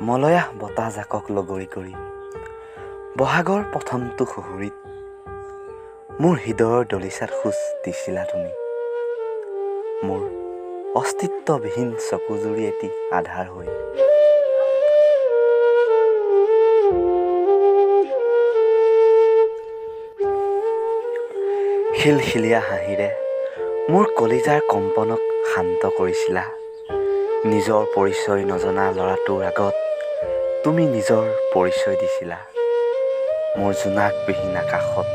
মলয়া বতাহজাকক লগৰী কৰি বহাগৰ প্ৰথমটো সুহুৰিত মোৰ হৃদয়ৰ দলিচাত খোজ দিছিলা তুমি। মোৰ অস্তিত্ববিহীন চকুযুৰি এটি আধাৰ হৈ। খিলখিলীয়া হাঁহিৰে মোৰ কলিজাৰ কম্পনক শান্ত কৰিছিলা। নিজৰ পৰিচয় নজনা ল'ৰাটোৰ আগত তুমি নিজৰ পৰিচয় দিছিলা। মোৰ জোনাকবিহীন আকাশত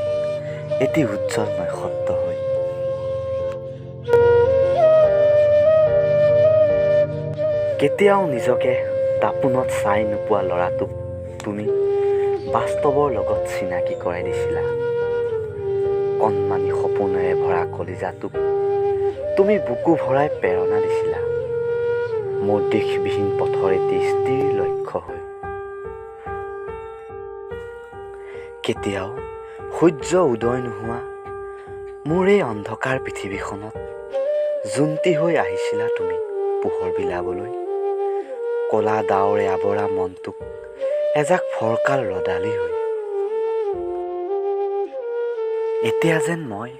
এটি উজ্জ্বল নক্ষত্ৰ হৈ। কেতিয়াও নিজকে দাপোনত চাই নোপোৱা ল'ৰাটোক তুমি বাস্তৱৰ লগত চিনাকি কৰাই দিছিলা। কণমানি সপোনেৰে ভৰা কলিজাটোক তুমি বুকু ভৰাই প্ৰেৰণা দিছিলা। মোৰ দিশবিহীন পথৰ এটি স্থিৰ লক্ষ্য হৈ। কেতিয়াও সূৰ্য উদয় নোহোৱা মোৰ এই অন্ধকাৰ পৃথিৱীখনত জোনটি হৈ আহিছিলা তুমি পোহৰ বিলাবলৈ। ক'লা ডাৱৰে আৱৰা মনটোক এজাক ফৰকাল ৰ'দালি হৈ। এতিয়া যেন মই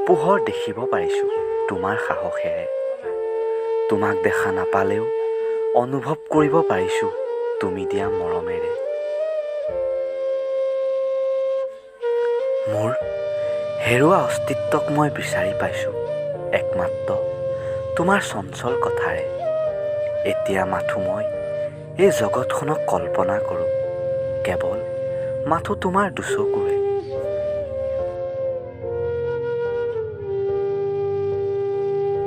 পোহৰ দেখিব পাৰিছোঁ তোমাৰ সাহসেৰে। তোমাক দেখা নাপালেও অনুভৱ কৰিব পাৰিছোঁ তুমি দিয়া মৰমেৰে। মোৰ হেৰুৱা অস্তিত্বক মই বিচাৰি পাইছোঁ একমাত্ৰ তোমাৰ চঞ্চল কথাৰে। এতিয়া মাথোঁ মই এই জগতখনক কল্পনা কৰোঁ কেৱল মাথোঁ তোমাৰ দুচকুৰে।